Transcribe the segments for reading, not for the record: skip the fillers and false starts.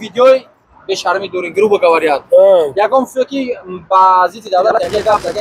Видеои бешармӣ дорем, грубо говоря. Ягон фикр ки ба зидди давлат як гап зада.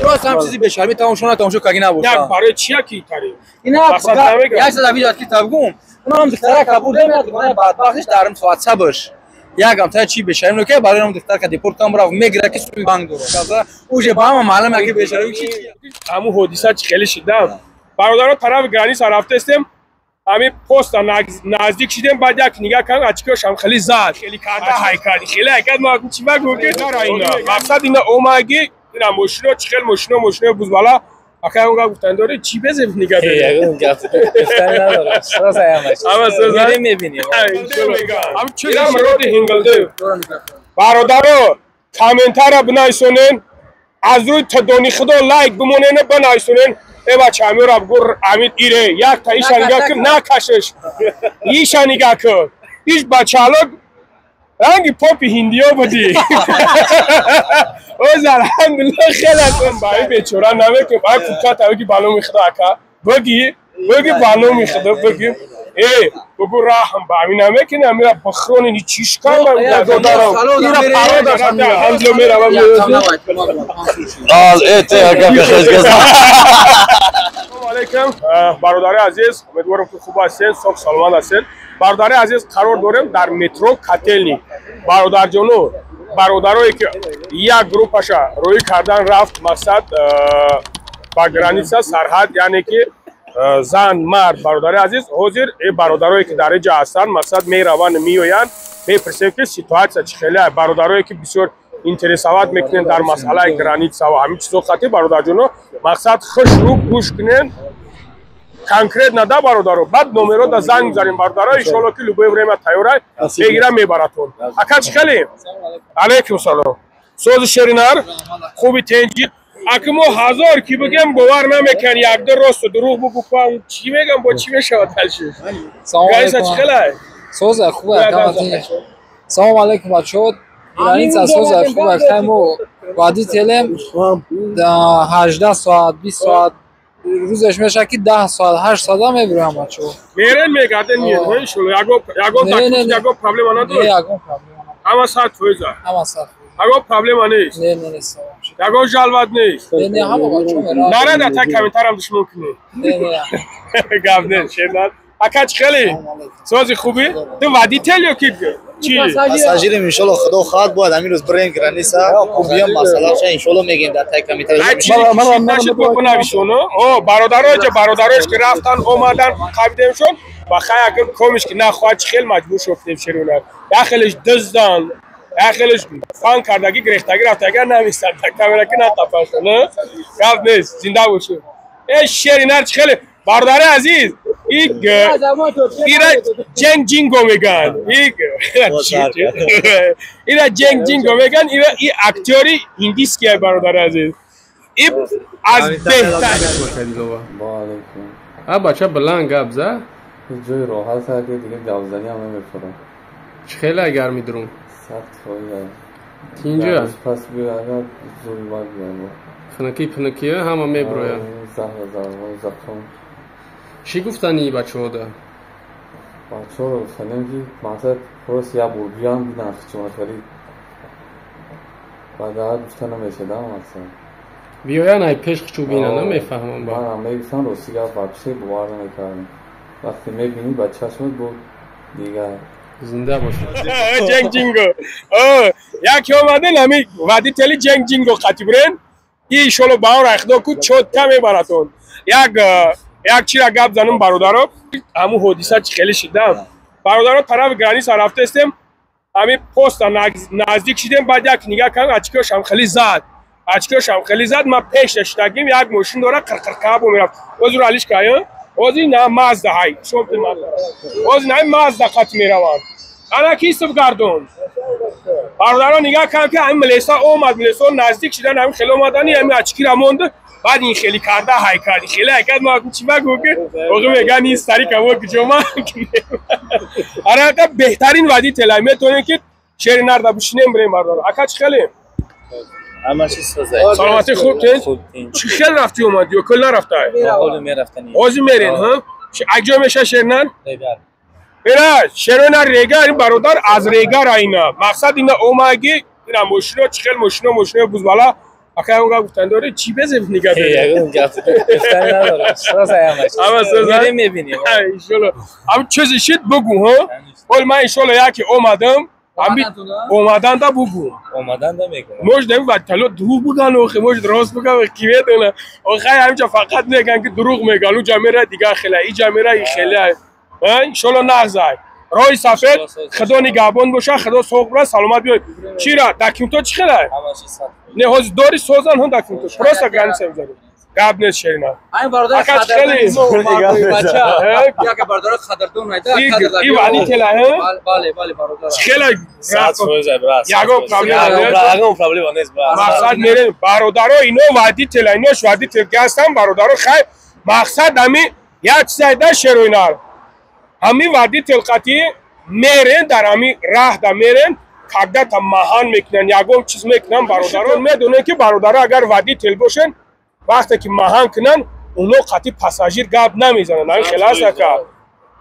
Рост ҳам чизи бешармӣ тамошо на тамошо каги набоша. Як барои чия ки тари? Ина як сада видео ки табгум. Унам духтара кабур демиад, гунаи бадбахтиш дарим соат сабш. Ягам та чи бешармӣ ноки барои нам духтарка депорт кам рав мегира ки суи банк дора. Уже ба ҳама маълум ки бешармӣ чи. Ҳамун ҳодиса чи хеле шидам. Бародаро тарафи граница рафтестем. Ами поста наздик шидем, баъд як нигаҳ кардам, ачкиҳошам хеле зад, хеле карда ҳайкад, хеле ҳайкад, ма чӣ багӯ ки ина мақсад ина омаги ина мошино чӣ хел мошино мошино бузбала ака он гап гуфтан дори чӣ безеб нигаҳ дори? Ягон гап гуфтан надорам, сразу ҳамаш ҳама сразу мерем мебинем. Инам роди ҳинглде. Бародаро комментара бинависонен, аз рӯи тадони худо лайк бимонен, бинависонен. Э бача амира бугур амид ире як та иша нигаҳ кун, накашеш иша нигаҳ кун, иш бачаало ранги попи ҳиндиё будӣ. Оз алҳамдулилла хеле астам баи бечора намекунем. Ай куртката бигӣ ба номи худо ака, бигӣ бигӣ ба номи худо бигӣ. Э бугу раҳм ба ами намекунӣ, амира бихронини чишкан ба додарам ира пародаш алҳамдулилла меравам. Алейкум бародари азиз, умедворам ки хуб ҳастед, соҳ саломат ҳастед. Бародари азиз, қарор дорем дар метро Котельник. Бародарҷону бародарое ки як группаша рӯӣ кардан рафт, мақсад ба граница сарҳад, яъне ки зан мард. Бародари азиз, ҳозир э бародарое ки дар инҷа ҳастанд, мақсад мераванд меоянд, мепурсем ки ситуатсия чӣ хеле. Бародарое ки бисёр интересовать мекунен дар масъалаи граница ва ҳамин чизо хати, бародарҷоно, мақсад хушрӯ гӯш кунен конкретно да бародаро, баъд номеро да занг мезанем. Бародаро, иншоалло ки любое время тайёра мегира мебаратон. Ака чӣ хеле? Алейкум салом. Сози шеринар хуби тенҷи. Аки мо ҳазор ки бигем бовар намекунанд, якду росту дурӯғ бугӯ, чӣ мегам, бо чӣ мешавад дальше? Граница чӣ хеле? Соза хуб ака. Салом алейкум бачаҳо. Граница соза хуб ака, мо водителем 18 соат 20 соат рӯзаш мешавад ки 10 соат 8 соат мебурам бачаҳо. Мерен мегарден миен, иншоалло ягон таклиф, ягон проблема надорад? Не, ягон проблема. Ҳама 100%? Ҳама 100%. Ягон проблема нест? Не, не, не, салом. Ягон жалват нест? Не, не, ҳама бачаҳо мераванд. Нарада та комментарам душмон кунӣ. Не, не. Гап нест, шернат. Ака чӣ хеле? Сози хубӣ? Ту водитель ё ки чӣ? Пассажирем, иншоалло худо хоҳад бояд ҳамин рӯз бирем граница, хуб биём масъалаша иншоалло мегем дар таи комментария. Нашид бо нависоно. О, бародаро ҷа бародарош ки рафтан омадан қабидемшон ва хай агар комиш ки нахоҳад чӣ хел маҷбур шуфтем шерунат. Як хелеш диздан, як хелеш фан кардагӣ гирехтагӣ рафтагӣ нависанд дар камера ки натапашон. Гап нест, зинда бошед. Э шеринар чӣ хеле? Бародари азиз, ира ҷенг ҷинго мегӯянд, ира ҷенг ҷинго мегӯянд, ира и актёри ҳиндиския. Бародари азиз, и аз беҳтар. А бача баланд гап за. Ҷои роҳат ки дига гапзанӣ ҳам намефурам. Чӣ хеле агар медурум? 100%. Тинҷа? Пас биё агар зулмат биём. Хунукӣ пунукиё ҳама мебуроянд. Заҳр заҳр зақом. Чӣ гуфтани бачаҳода? Бачаҳоро гуфтанем ки мақсад просто як бор биён бинанд чона хеле баъд гуфта намешада мақсад. Биёян ай пеш хучу бинанд, намефаҳмам. Манам мегуфтам рости гап вообще бовар намекардам. Вақте мебинӣ ба чашмат бо дигар. Зинда бошед. Ҷенг ҷинго. Яке омаден ҳами водители ҷенг ҷинго қати бирен, и иншоалло ба он райхдо ку чотка мебаратон. Як як чира гап занам бародаро, ҳамун ҳодиса чӣ хеле шидам. Бародаро тарафи граница рафтестем, ҳами поста наздик шидем, баъд як нигаҳ кардам, ачкиҳошам хеле зад, ачкиҳошам хеле зад, ман пеш шидагим, як мошин дора қирқиркаабо мерафт. Озир алиш кая? Озир на Мазда ҳай, шопи Мазда. Озир на Мазда қат мераванд. Ана кисиб гардон. Бародаро нигаҳ кардам ки ҳамин милиса омад, милисо наздик шидан, ҳамин хеле омадани, ҳамин ачкира монд. Баъд ин хеле карда ҳайкад, хеле ҳайкад, ма чӣ багӯ ки оғи мегӯянд ин старик аво куҷо ма. Ара ака беҳтарин водитель ай, метавонем ки шери нарда бишинем бирем бародаро. Ака чӣ хеле? Ҳама чиз соза. Саломатӣ хуб тинҷ? Чӣ хел рафтӣ омадӣ ё кул нарафтай? Ҳоло мерафтани. Ҳозир мерен, ҳа? Акҷо меша шернар? Регар. Ира шерона регар ин бародар аз регар айна. Мақсад ина омаги ина мошино чихел мошино мошино бузбала. Ака он гуфтан дори чӣ безев нига дори? Ягон гап гуфтан надорам. Соза ҳамаш. Ҳама соза. Мерем мебинем. Иншолло. Ҳам чизе шид бугу ҳо? Ҳол ман иншолло яке омадам. Ҳами омаданда бугу. Омаданда мегӯям. Может ами ватало дурӯғ буган охе, может рост буган ки медона. Охай ҳамҷа фақат меган ки дурӯғ меган, уҷа мера дигар хела, иҷа мера и хела. Иншолло нағзай. Роҳи сафед, худо нигаҳбон боша, худо соғ бира, саломат биёй. Чира, документҳо чӣ хела? Не, ҳозир дори созан ҳон документҳо. Просто граница мегузарем. Гап нест шерина. Айн бародар хеле бача. Яке бародар қадрдон найда қадр. И вани тела, ҳа? Бале, бале бародар. Хеле 100% брат. Ягон проблема нест. Ягон проблема нест брат. Мақсад мерем бародаро ино водитель, ино водитель ҳастан бародаро хай мақсад ами як чизайда шероинар. Ҳами водитель қатӣ мерен дар ҳами раҳда мерен когда-то маҳан мекунанд, ягон чиз мекунанд бародарон. Медонем ки бародаро агар водитель бошанд, вақте ки маҳан кунанд, оно қатӣ пассажир гап намезананд. Ҳамин хел аст ака.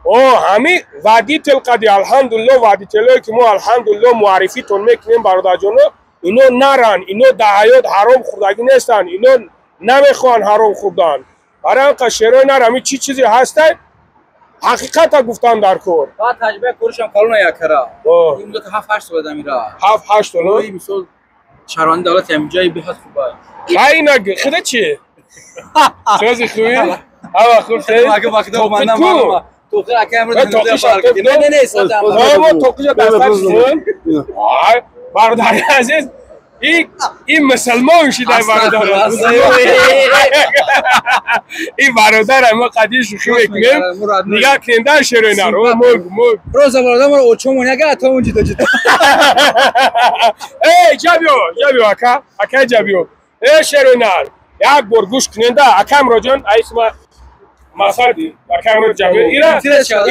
О, ҳами водитель қади алҳамдулилло водителое ки мо алҳамдулилло муаррифитон мекунем бародарҷоно, ино наранд, ино дар ҳаёт ҳаром хӯрдагӣ нестанд, ино намехоҳанд ҳаром хӯрдан. Барои ҳамин қадр шерои нар ҳамин чӣ чизе ҳастай ҳақиқата гуфтан дар кор. Баъд таҷрибаи коришам калона якара. Ин муддат 7-8 сол дамира. 7-8 сол? Мисол шаҳрванди давлати ҳаминҷои беҳад хуб аст. Хай ина худа чи? Сози хуби? Ҳама хуб сей? Тоқи ака амро не не не садам. Мо тоқиша дастар шуд. Ай бародари азиз, ин мусулмон шидай бародар. Ин бародар мо қадир шӯхӣ мекунем. Нигаҳ кунем дар шерои нар. Мо роза бародар моро очомон яга атомон ҷидо ҷидо. Эй ҷабиё, ҷабиё ака, ака ҷабиё. Эй шерои нар, як бор гӯш кунем да ака Муроҷон, айсма масади ака Мурод ҷабиё. Ира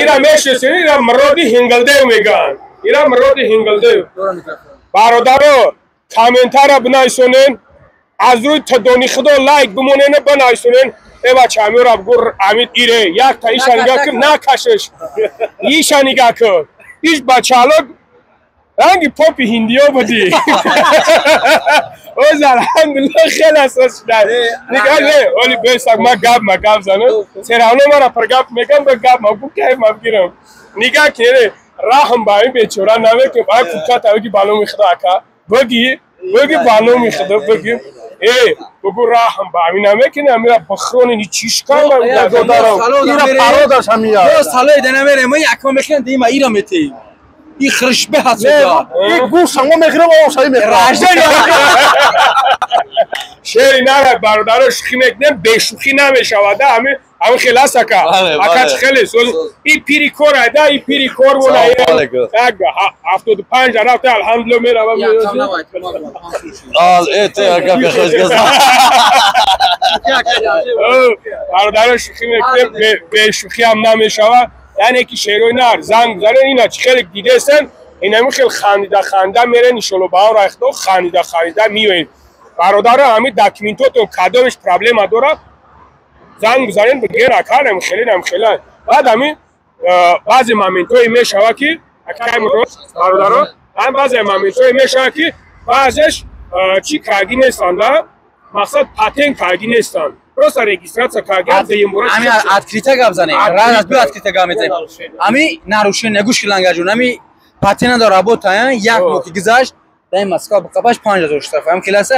ира мешносед, ира Муроди Ҳингалдев мегӯянд. Ира Муроди Ҳингалдев. Бародаро комментара бинависонен, аз рӯи тадони худо лайк бимонен, бинависонен. Э бача амира бугур амид ире якта иша нигаҳ кун, накашеш. Иша нигаҳ кун. Иш бачаало ранги попи ҳиндиё будӣ. Оз алҳамдулилло хеле асос шуда. Нигаҳ не, оли бесак ма гап ма гап занам. Серавно мара пиргап мегам, ба гап ма бу кайф ма бигирам. Нигаҳ кун, раҳм ба ин бечора намекунем. Ай кӯката бигӣ ба номи худо ака. Бигӣ бигӣ ба номи худо бигӣ. Эй, бугу раҳм ба ҳамин намекунӣ, ҳамира бихронӣ чишкан ба додарам. Ира пародаш ҳамия. Ё салои да намерем, мо якма мехӯрем, дима ира метеем. И хришбе ҳасуда. И гӯш мо мехӯрем, о шаи мехӯрем. Шери нара бародаро шӯхӣ мекунем, бешӯхӣ намешавад, ҳамин ҳамин хел аст ака. Ака чӣ хеле соз. И пири кор айда, и пири кор вона. Так 75 рафта алҳамдулилло меравам. Аз э те ака бехош газ. Бародаро шӯхӣ мекунем, бешӯхӣ ҳам намешавад. Яъне ки шерои нар занг бизанен, ина чӣ хеле дидестен, инами хел хандида хандида мерен, иншолло ба он райхто хандида хандида миёед. Бародаро ҳамин документотон кадомеш проблема дорад, занг бизанен, бигӯен ака нам хеле нам хеле. Баъд ҳамин баъзе моментҳое мешавад ки акай Мурод бародаро, ҳам баъзе моментҳое мешавад ки баъзеш чӣ каргӣ нестанд, мақсад патент каргӣ нестанд. Просто регистрация карган деюмбора. Ами открыто гап занем. Раз бю открыто гап мезанем. Ами нарушение гӯш лангаҷон, ами патент надор работа, як моҳ ки гузашт, дар Москва бақабаш 5000 штраф. Ам хиласа.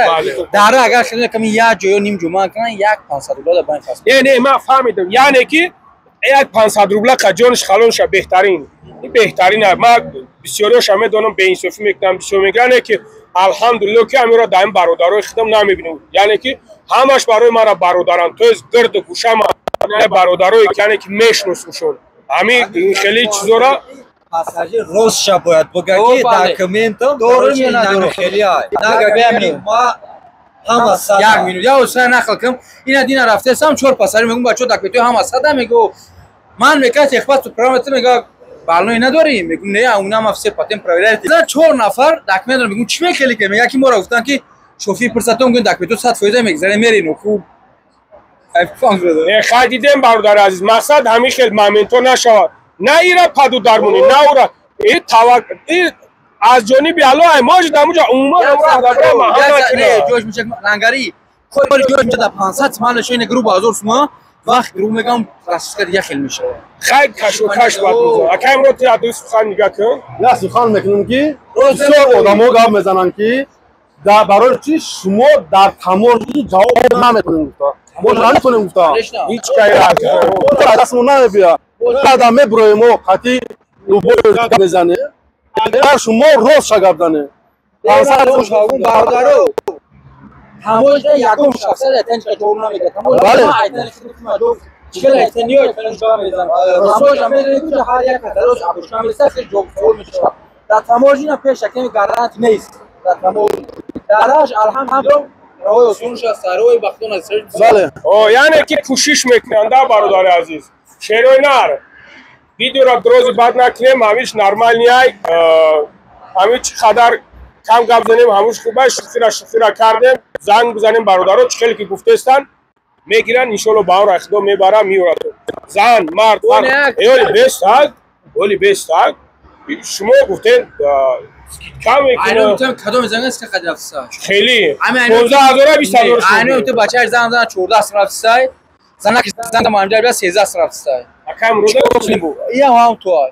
Дара агар хеле ками як ҷо ё ним ҷо ман кунан 500 рубла дар банк пас. Не, не, ман фаҳмидам. Яъне ки 500 рубла қа ҷониш халонша беҳтарин. Ин беҳтарин. Ман бисёриёша медонам беинсофӣ мекунам, бисёр мегӯянд ки алҳамдулилло ки амиро дар ин бародарои худам намебинам. Яъне ки ҳамаш барои мара бародаранд, то есть гирду гӯшам бародарое яъне ки мешносумшон. Ҳамин хеле чизора пассажир ростша бояд бигӯяд ки документам дорум ё хеле ай. Нагӯям ма ҳама сада. Як минут, я уса нақл кунам. Ина дина рафтесам чор пассажир мегӯм бачо документҳои ҳама сада мегӯ. Ман мекунам техпаспорт правата мегӯ баллои надорем. Мегӯм не, унам все патент проверяет. За чор нафар документ дорам. Мегӯм чӣ мехеле ки мегӯ ки моро гуфтан ки шофир пурсатон гӯн документҳо 100% мегзаре мерин хуб. Не, хай дидем бародари азиз, мақсад ҳамин хел моментҳо нашавад. На ира паду дармонӣ, на ура. И тавак и аз ҷониби Аллоҳ ай можи дамуҷа умуман не ҷош мешак лангари кори ҷош мешад 500 сомон шоина грубо 1000 сомон вақт грубо мегам расиска дига хел мешавад. Хай кашу каш бад мезанад. Акаем ро ти адои сухан нигаҳ кун. Я сухан мекунам ки бисёр одамо гап мезананд ки барои чи шумо дар таможни ҷавоб наметонем гуфта. Мо наметонем гуфта. Ҳеҷ кай дастмон намебия. Баъдам мебуроем мо қатъи любой гап мезанем. Агар шумо рост ша гап занед. Бародаро таможня ягон шахсия айтан ҷавоб намедиҳад. Таможня айтан чикал айтан ниё айтан ҷавоб медиҳад. Таможня медонед ки ҳар як касарош абушка мерасад хел ҷавоб савол мешавад. Дар таможня пеш якеми гаранти нест. Дар таможня дараш алҳамдулиллоҳ роҳи осонш аст, роҳи бахтон аст. Бале. Яъне ки кӯшиш мекунанд, бародари азиз. Шерои нар. Видеоро дрози бад накунем, ҳамиш нормални ай. Ҳамин чӣ қадар кам гап занем, ҳамуш хуб аст. Шӯхира кардем, занг бизанем бародаро, чӣ хеле ки гуфтестанд, мегиранд, иншоалло ба он рахидо мебаранд, меорад. Зан, мард, оли бестак, оли бестак. Шумо гуфтед скидка мекунад. Айно кадом занг аст ки қадр рафтса? Хеле. 15000 20000. Айно ту бачааш занг зан 14 рафтса. Занак занг манҷар бия 13 рафтса. Акам руда ия ҳам ту ай.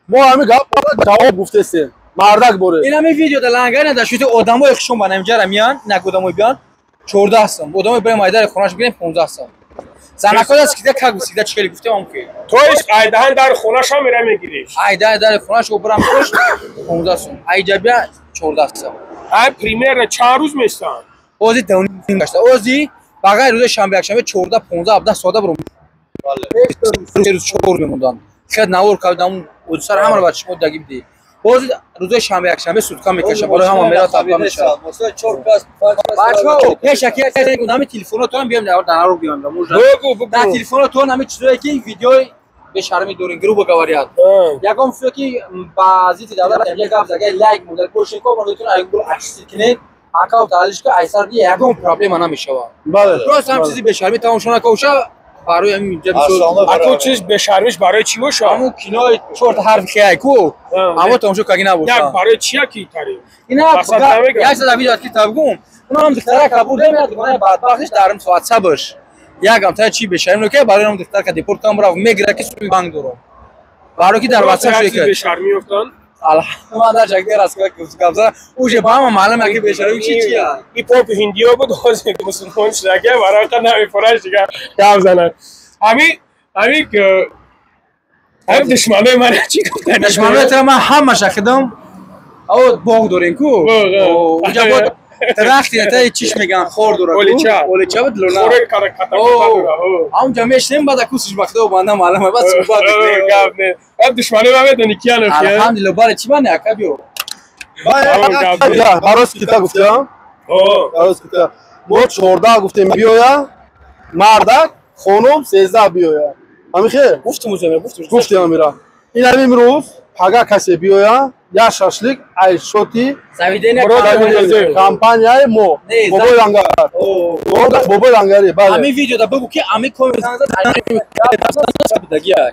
Мо ҳами гап ҷавоб гуфтестем. Мардак боре. Ин ҳами видео да лангари на шуди одамои хушон ба намҷара миян, нак одамои биён 14 сом. Одамои барем айдари хонаш бигирем 15 сом. Занакода скида как скида чикели гуфтем ам ки. То есть айдаҳан дар хонаша мера мегириш. Айдаҳан дар хонаш обрам кош 15 сом. Айҷабия 14 сом. Ай примерно чанд рӯз местан? Ози давним гашта. Ози ба ғайр рӯзи шанбе якшанбе 14 15 17 соата бурум. Бале. Рӯз 4 мемондан. Хед навор кардам, одисар ҳамаро ба чишмо даги бидӣ. Боз рӯзои шанбе якшанбе сутка мекашам барои ҳама мера табба мешавад. Бачаҳо пеш яки ҳами телефонотон биём дар наро биём. Дар телефонотон ҳами чизое ки видеои бешармӣ дорем, грубо говоря. Ягон чизе ки ба зидди давлат як гап зага лайк монда кӯшиш кун, метавонед ай ачист кунед, аккаунт алиш ки айсар ягон проблема намешавад. Просто ҳам чизи бешармӣ тамошо накоша. Барои ҳамин инҷа бисёр аку чиз бешармиш барои чӣ бошад? Ҳамун кинои чорта ҳарф хияй ку, ҳамо тамошо каги набошад. Як барои чия ки тари? Ина як сада видео ки табгум, унам духтарака бурдем, як дугонаи бадбахтиш дар соат сабш. Як ҳамтая чи бешарм ки барои ҳам духтарака депорт кам рафт, мегира ки суи банк дорам. Барои ки дар WhatsApp шуд ки бешармӣ ёфтан? Алҳамдулиллоҳ дар шакли раска гапза, уже ба ҳама маълум ки бешармӣ чи чия. И поп ҳиндиё буд, ҳозир мусулмон шуда, барои қа намефураш дига гап занад. Ҳами ҳами ҳами душманои ман чӣ гуфтанд? Душманои ту ман ҳамаша хидам. О боғ дорем ку. Уҷа бод дарахти таи чиш меган хор дора ку. Олича. Олича буд луна. Хоре кара ката дора. Ҳамунҷа мешинем, баъд акусиш ба худо банда маълум баъд суҳбат мекунем. Гап не. Ҳам душманои ман медонӣ киян охи? Алҳамдулиллоҳ, баре чӣ мане ака биё. Барои скидка гуфтам. Барои скидка. Мо 14 гуфтем биёя, мардак хонум 13 биёя. Ҳамин хел? Гуфтем узаме, гуфтем. Гуфтем амира. Ин ҳамин имрӯз пага касе биёя, як шашлик айшоти компанияи мо. Бобои Лангар. Бобои Лангари, бале. Ҳамин видеода бигӯ ки ҳамин коммент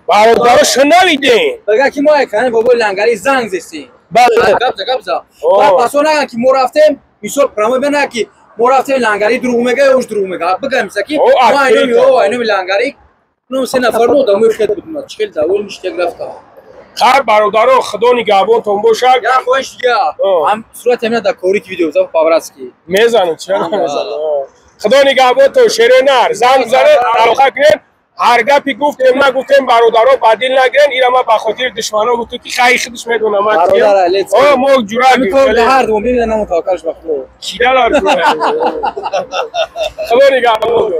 бародаро шунавидем. Бага ки мо айкани Бобои Лангари занг зестем. Бале. Гапза, гапза. Баъд пасо наган ки мо рафтем, мисол прямо бина ки мо рафтем Лангари дурӯғ мега ё уш дурӯғ мега. Бигам миса ки мо айноми о айноми Лангари ну се нафар мо одамои хел будем. Чӣ хел давол ништак рафта. Хайр бародаро, худо нигаҳбонтон бошад. Як хоҳиш дига. Ҳам сурати ҳамина дар корики видео бизан по-братски. Мезанам, чаро намезанам? Худо нигаҳбонтон, шерои нар. Занг бизанед, алоқа кунед. Ҳар гапи гуфтем, нагуфтем, бародаро ба дил нагирен. Ира ман ба хотири душмано гуфтам ки хай худаш медонам ман киям. О, мо ҷура ҳар дум бибинам намон таваккалш ба Худо. Кида дар ҷура. Худо нигаҳбонтон.